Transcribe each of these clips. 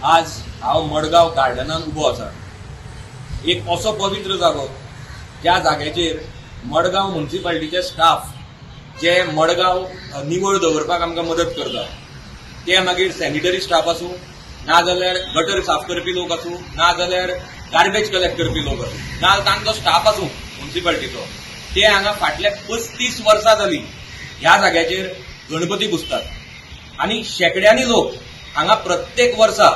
आज हांव मडगांव गार्डनान उबो आसा. एक असो पवित्र जागो ज्या जाग्याचेर मडगांव मुन्सिपाल्टीचे स्टाफ जे मडगांव निवळ दवरपाक आमकां मदत करता, ते मागीर सॅनिटरी स्टाफ आसूं, नाजाल्यार गटर साफ करपी लोक आसूं, नाजाल्यार गार्बेज कलेक्ट करपी लोक आसूं, ना तांचो स्टाफ आसूं मुन्सिपाल्टीचो, ते हांगा फाटल्या 35 वर्सां जाली ह्या जाग्याचेर गणपती पुजतात आनी शेंकड्यांनी लोक हांगा प्रत्येक वर्सा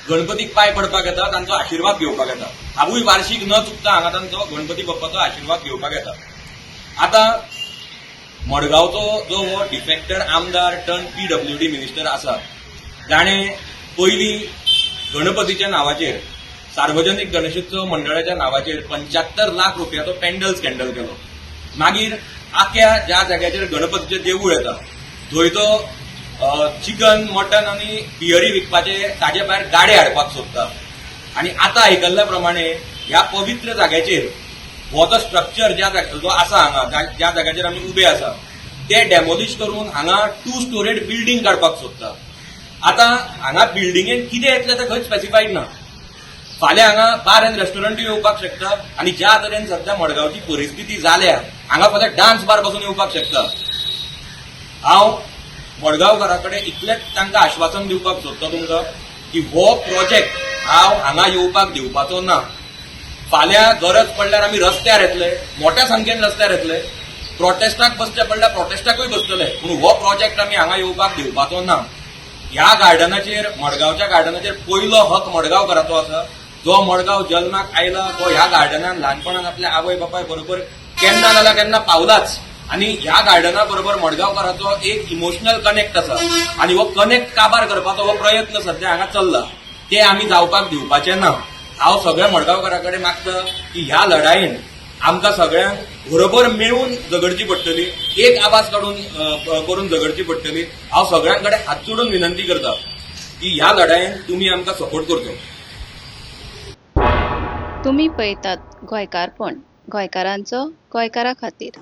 गणपतीक पांय पडपाक येता, तांचो आशिर्वाद घेवपाक येता. हांवूय वार्षीक न चुकता हांगा तांचो गणपती बाप्पाचो आशिर्वाद घेवपाक येता. आतां मडगांवचो जो हो डिफेक्टर आमदार टर्न पीडब्ल्यूडी मिनिस्टर आसा, जाणें पयलीं गणपतीच्या नांवाचेर, सार्वजनीक गणेशोत्सव मंडळाच्या नांवाचेर 75 लाख रुपयाचो पेंडल स्कँडल केलो. मागीर आख्या ज्या जाग्याचेर गणपतीचें देवूळ येता थंय तो चिकन, मटन आनी बियरी विकपाचे ताजे भायर गाडे हाडपाक सोदता. आनी आतां आयकल्ल्या प्रमाणे ह्या पवित्र जाग्याचेर हो जो स्ट्रक्चर ज्या जो आसा हांगा, ज्या जाग्याचेर आमी उबे आसा, ते डेमोलिश करून हांगा 2 स्टोरेड बिल्डींग काडपाक सोदता. आतां हांगा बिल्डिंगेन कितें येतलें तें खंयच स्पेसिफायड ना. फाल्यां हांगा बार अँड रेस्टॉरंटूय येवपाक शकता आनी ज्या तरेन सध्या मडगांवची परिस्थिती जाल्या, हांगा फाल्यां डान्स बार पासून येवपाक शकता. हांव मडगांवकारा कडेन इतलेंच तांकां आश्वासन दिवपाक सोदता तुमकां की हो प्रोजेक्ट हांव हांगा येवपाक दिवपाचो ना. फाल्यां गरज पडल्यार आमी रस्त्यार येतले, मोठ्या संख्येन रस्त्यार येतले, प्रोटेस्टाक बसचे पडल्यार प्रोटेस्टाकूय बसतले, पूण हो प्रोजेक्ट आमी हांगा येवपाक दिवपाचो ना. ह्या गार्डनाचेर, मडगांवच्या गार्डनाचेर पयलो हक मडगांवकाराचो आसा. जो मडगांव जल्माक आयला तो ह्या गार्डनान ल्हानपणान आपल्या आवय बापाय बरोबर केन्ना जाल्यार केन्ना पावलाच आनी ह्या गार्डना बरोबर मडगांवकाराचो एक इमोशनल कनेक्ट आसा आनी हो कनेक्ट काबार करपाचो हो प्रयत्न सध्या हांगा चल्ला, ते आमी जावपाक दिवपाचे ना. हांव सगळ्या मडगांवकारा कडेन मागता की ह्या लढायेन आमकां सगळ्यांक बरोबर मेळून झगडची पडटली, एक आवाज काडून करून झगडची पडटली. हांव सगळ्यां कडेन हात जोडून विनंती करता की ह्या लढायेन तुमी आमकां सपोर्ट करचो. तुमी पळयतात गोंयकारपण, गोंयकारांचो गोंयकारा खातीर.